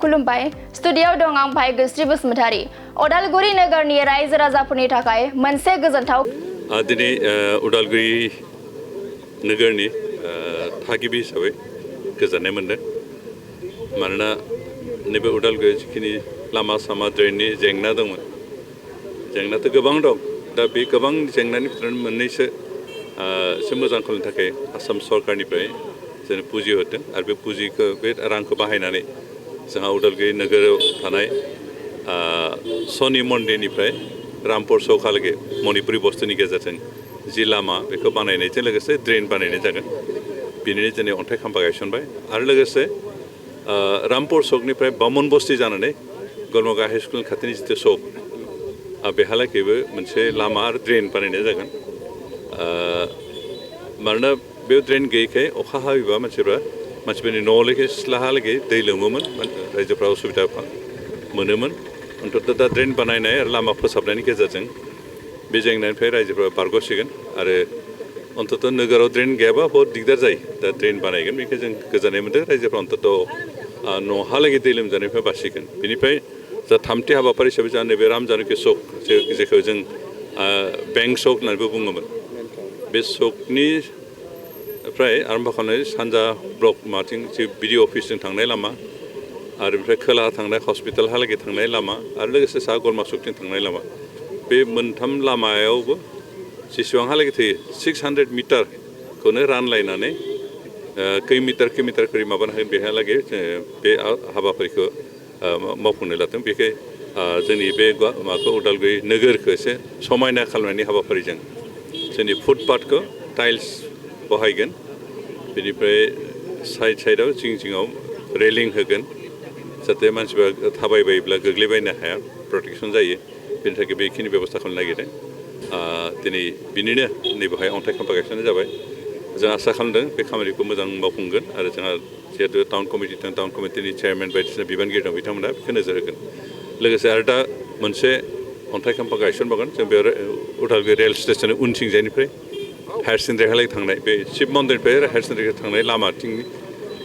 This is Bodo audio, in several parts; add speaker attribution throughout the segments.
Speaker 1: खुलुमबाय स्टुडियोआव दं आं भाग्यश्री बसुमतारी उदालगुरि नोगोरनि रायजो राजाफोरनि थाखाय मोनसे गोजोनथाव
Speaker 2: दिनै उदालगुरि नोगोरनि थागिबि हिसाबै गोजोननाय मोनदों मानोना नैबे उदालगुरियाव जिखिनि लामा सामा ड्रेननि जेंना दंमोन जेंनायाथ' गोबां दं दा बे गोबां जेंनानि फिथोराव मोननैसो एसे मोजां खालामनो थाखाय आसाम सरकारनिफ्राय जों पुजि हरदों आरो बे पुजिखौ बे रांखौ बाहायनानै जोंहा उदालगुरि नोगोराव थानाय शनि मन्दिरनिफ्राय रामपुर चौकहालागै मणिपुरि बस्तुनि गेजेरजों जि लामा बेखौ बानायनायजों लोगोसे ड्रेन बानायनाय जागोन बेनिनो दिनै अन्थाइ खाम्फा गायसनबाय आरो लोगोसे रामपुर चौकनिफ्राय बामन बस्ति जानानै गलमगा हाइ स्कुल खाथिनि जितु चौक बेहालागैबो मोनसे लामा आरो ड्रेन बानायनाय जागोन मानोना बे ड्रेन गैयैखाय अखा हायोबा मानसिफोरनि न'आवलागै सिथ्लाहालागै दै लोमोमोन रायजोफ्रा उसुबिदा मोनोमोन अन्तत दा ड्रेन बानायनाय आरो लामा फोसाबनायनि गेजेरजों बे जेंनानिफ्राय रायजोफ्रा बारग'सिगोन आरो अन्तत नोगोराव ड्रेन गैयाबा बहुत दिगदार जायो दा ड्रेन बानायगोन बेखौ जों गोजोननाय मोन्दों रायजोफ्रा अन्तत न'हालागै दै लोमजानायनिफ्राय बासिगोन बेनिफ्राय जा थामथि हाबाफारि हिसाबै जोंहा नैबे रामजानकि चौक जेखौ जों बेंक चौक होननानैबो बुङोमोन बे चौकनि फ्राय आरम्भ खालामनाय सानजा ब्लक माथिं जि बिडि अफिसजों थांनाय लामा आरो ओमफ्राय खोलाहा थांनाय हस्पिटालहालागै थांनाय लामा आरो लोगोसे साहा गरमा चौकथिं थांनाय लामा बे मोनथाम लामायावबो जेसेबांहालागै थैयो 600 मिटारखौनो रानलायनानै खै मिटार खरि माबानो हागोन बेहालागै बे हाबाफारिखौ मावफुंनो लादों बेखाय जोंनि बे माबाखौ उदालगुरि नोगोरखौ एसे समायना खालामनायनि हाबाफारिजों जोंनि फुटपाथखौ टाइल्स बहायगोन बेनिफ्राय साइडआव जिङाव रेलिं होगोन जाहाथे मानसिफ्रा थाबायबायोब्ला गोग्लैबायनो हाया प्रटेक्सन जायो बेनि थाखाय बेखिनि बेबस्था खालामनो नागिरदों दिनै बिनिनो नैबेहाय अन्थाइ खाम्फा गायसननाय जाबाय जों आसा खालामदों बे खामानिखौ मोजां मावफुंगोन आरो जोंहा जिहेतु टाउन कमिटि दं टाउन कमिटिनि चेयारमेन बायदिसिना बिबानगिरि दं बिथांमोना बेखौ नोजोर होगोन लोगोसे आरो दा मोनसे अन्थाइ खाम्फा गायसनबावगोन जों बे उदालगुरि रेल स्टेसननि उनथिंजायनिफ्राय हायार सेकेन्डारिहालागै थांनाय बे शिब मन्दिरनिफ्राय हायार सेकेन्डारिखौ थांनाय लामाथिं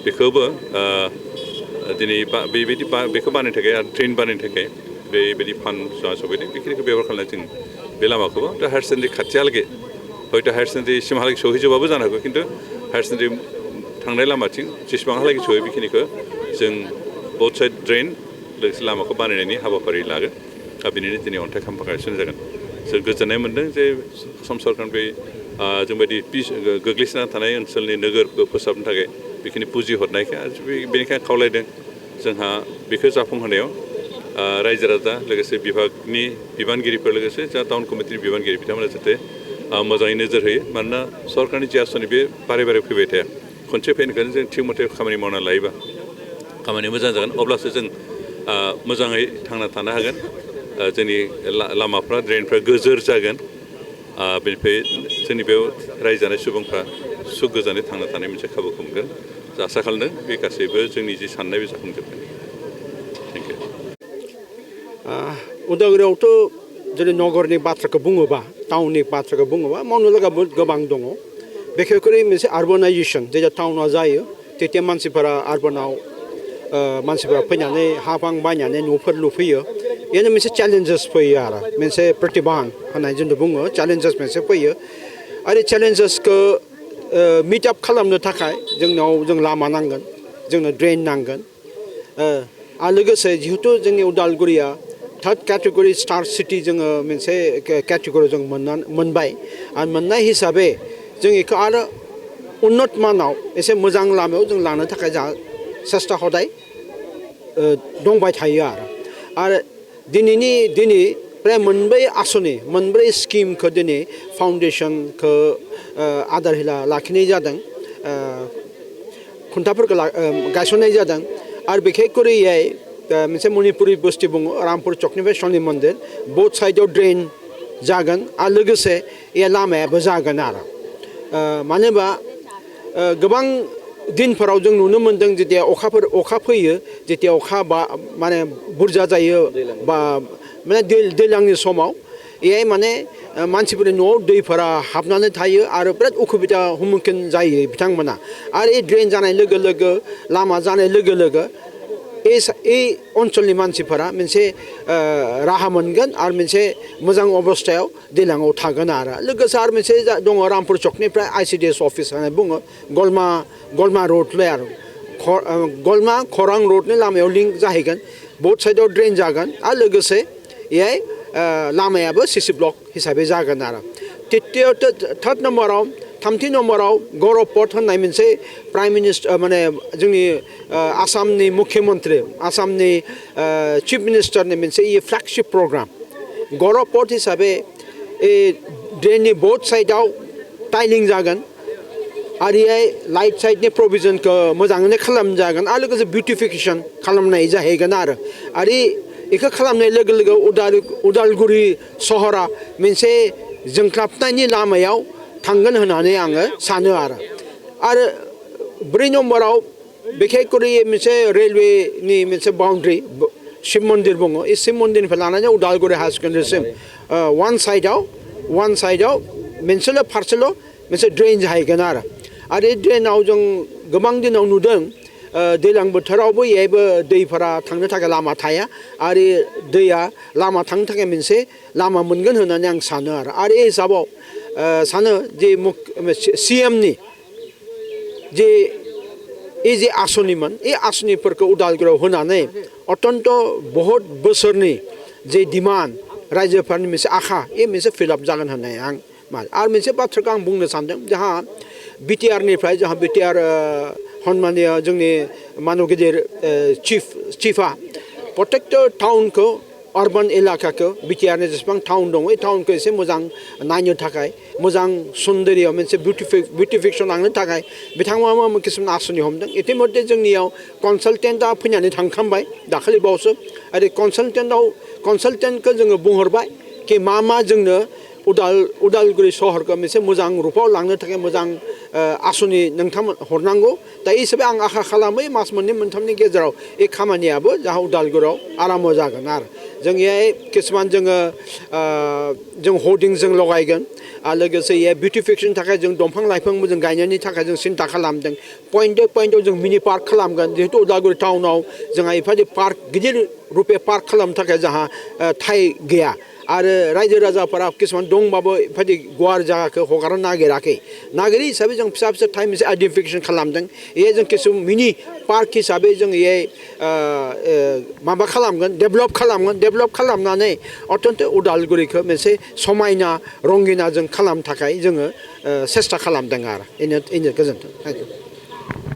Speaker 2: बेखौबो दिनै बेबायदि बेखौ बानायनो थाखाय आरो ट्रेन बानायनो थाखाय बेबायदि फान्ड जोंहा सफैदों बेखिनिखौ बेबहार खालामनाय जों बे लामाखौबो दा हायार सेकेन्डारि खाथियालागै हयथ' हायार सेकेन्डारिसिमहालागै सहैजोबाबो जानो हागौ खिन्थु हायार सेकेन्डारि थांनाय लामाथिं जेसेबांहालागै सहैयो बेखिनिखौ जों बथ साइड ड्रेन लोगोसे लामाखौ बानायनायनि हाबाफारि लागोन दा बेनिनो दिनै अन्थाइ खाम्फा गायसननाय जागोन जों गोजोननाय मोन्दों जे आसाम सरकारनिफ्राय जोंबायदि गोग्लैसोना थानाय ओनसोलनि नोगोरखौ फोसाबनो थाखाय बेखिनि पुजि हरनायखाय बेनिखायनो खावलायदों जोंहा बेखौ जाफुंहोनायाव रायजो राजा लोगोसे बिभागनि बिबानगिरिफोर लोगोसे जा टाउन कमिटिनि बिबानगिरि बिथांमोना जाहाथे मोजाङै नोजोर होयो मानोना सरकारनि जि आसनि बे बारे फैबाय थाया खनसे फैनायखायनो जों थिग मथे खामानि मावना लायोबा खामानिया मोजां जागोन अब्लासो जों मोजाङै थांना थानो हागोन जोंनि लामाफ्रा ड्रेनफ्रा गोजोर जागोन बेनिफ्राय जोंनि बेयाव रायजो जानाय सुबुंफ्रा सुख गोजोनै थांना थानाय मोनसे खाबुखौ मोनगोन जों आसा खालामदों बे गासैबो जोंनि जि साननाय बे जाफुंजोबगोन थेंक इउ
Speaker 3: उदालगुरियावथ' जुदि नगरनि बाथ्राखौ बुङोबा टाउननि बाथ्राखौ बुङोबा मावनो लागा गोबां दङ बेखेवखरि मोनसे आर्बानाइजेसन जेब्ला टाउनाव जायो তেতিয়া मानसिफोरा आर्बानाव मानसिफोरा फैनानै हा बां बायनानै न'फोर लुफैयो बेनो मोनसे चेलेन्जेस फैयो आरो मोनसे प्रतिभान होननाय जों बुङो चेलेन्जेस मोनसे फैयो आरो चेलेन्जेसखौ मिट आप खालामनो थाखाय जों लामा नांगोन जोंनो ड्रेन नांगोन आरो लोगोसे जिहेतु जोंनि उदालगुरिया थार्ड केटेगरि स्टार सिटि जोङो मोनसे केटेगरि जों मोनबाय आरो मोननाय हिसाबै जों बेखौ आरो उन्नत मानाव एसे मोजां लामायाव जों लानो थाखाय जोंहा सेस्था हदाय दंबाय थायो आरो दिनै प्राय मोनब्रै स्किमखौ दिनै फाउन्डेसनखौ आदार लाखिनाय जादों खुन्थाफोरखौ गायसननाय जादों आरो बिखेखकरियै मोनसे मणिपुरि बस्ति बुङो रामपुर चौकनिफ्राय शनि मन्दिर बोथ साइडआव ड्रेन जागोन आरो लोगोसे बे लामायाबो जागोन आरो मानो होनबा गोबां दिनफोराव जों नुनो मोन्दों जेथिया अखा फैयो जेथिया अखा माने बुरजा जायो बा माने दैज्लांनि समाव बेहाय माने मानसिफोरनि न'आव दैफोरा हाबनानै थायो आरो बिराद उसुबिदा सम्मुखीन जायो बिथांमोना आरो ड्रेन जानाय लोगो लोगो लामा जानाय लोगो लोगो এই অঞ্চলनि मानसिफोरा मोनसे राहा मोनगोन आरो मोनसे मोजां अबस्थायाव दैलाङाव थागोन आरो लोगोसे आरो मोनसे दङ रामपुर चकनिफ्राय ICDS अफिस होननानै बुङो गलमा रोडलै आरो गलमा खरां रोडनि लामायाव लिंक जाहैगोन बोथ साइडआव ड्रेन जागोन आरो लोगोसे बेहाय लामायाबो CC ब्लक हिसाबै जागोन आरो थार्ड नम्बराव थामथि नम्बराव गौरव पथ होननाय मोनसे प्राइम मिनिस्टार माने जोंनि आसामनि मुख्यमन्त्रि आसामनि चिफ मिनिस्टारनि मोनसे फ्लेगशिप प्रग्राम गौरव पथ हिसाबै ड्रेननि बोथ साइडआव टाइलिं जागोन आरो बेहाय लाइट साइडनि प्रभिजनखौ मोजाङैनो खालामजागोन आरो लोगोसे बिउटिफिकेसन खालामनाय जाहैगोन आरो बेखौ खालामनाय लोगो लोगो उदालगुरि सहरा मोनसे जोंख्लाबनायनि लामायाव थांगोन होननानै आङो सानो आरो 4 नम्बराव बिखेखकरि मोनसे रेलवेनि मोनसे बाउन्ड्रि शिव मन्दिर बुङो बे शिव मन्दिरनिफ्राय लानानै उदालगुरि हायार सेकेन्डारिसिम वान साइडआव मोनसेल' फारसेल' मोनसे ड्रेन जाहैगोन आरो बे ड्रेनाव जों गोबां दिनाव नुदों दैज्लां बोथोरावबो बेहायबो दैफोरा थांनो थाखाय लामा थाया आरो दैया लामा थांनो थाखाय मोनसे लामा मोनगोन होननानै आं सानो आरो बे हिसाबाव सानो जे CMनि जे आसनिमोन बे आसनिफोरखौ उदालगुरियाव होनानै अत्यन्त बहुत बोसोरनि जे डिमान्ड रायजोफोरनि मोनसे आखा बे मोनसे फिलआप जागोन होननानै आं आरो मोनसे बाथ्राखौ आं बुंनो सानदों जोंहा BTRनिफ्राय जोंहा BTR हनमानिय जोंनि मानव गिदिर चिफआ प्रत्येकटा टाउनखौ अर्बान एलाकाखौ BTRनि जेसेबां टाउन दङ बे टाउनखौ एसे मोजां नायनो थाखाय मोजां सुन्दरियाव मोनसे बिउटिफिकेसन लांनो थाखाय बिथांमोना किसुमान आसनि हमदों इतिमध्य जोंनियाव कनसालटेन्टआ फैनानै थांखांबाय दाखालि बावैसो आरो कनसालटेन्टखौ जोङो बुंहरबाय कि मा जोंनो उदालगुरि सहरखौ मोनसे मोजां रुपाव लांनो थाखाय मोजां आसनि नोंथांमोन हरनांगौ दा हिसाबै आं आखा खालामो मास मोननै मोनथामनि गेजेराव बे खामानियाबो जाहा उदालगुरियाव आराम जागोन आरो जों बेहाय किसुमान जों हर्डिं जों लगायगोन आरो लोगोसे बिउटिफिकेसननि थाखाय जों दंफां लाइफांबो जों गायनायनि थाखाय जों सिन्था खालामदों पइन्टआव जों मिनि पार्क खालामगोन जिहेतु उदालगुरि टाउनाव जोंहा बेबायदि पार्क गिदिर रुपे पार्क खालामनो थाखाय जोंहा ठाय गैया आरो रायजो राजाफोरा किसुमान दंबाबो बेबायदि गुवार जायगाखौ हगारनो नागिरै हिसाबै जों फिसा टाइम मोनसे आइडेन्टिफिकेसन खालामदों बेहाय जों किसु मिनि पार्क हिसाबै जों बेहाय माबा खालामगोन डेभेलप खालामनानै अत्यन्त उदालगुरिखौ मोनसे समायना रंगिना जों खालामनो थाखाय जोङो सेस्था खालामदों आरो गोजोन्थों।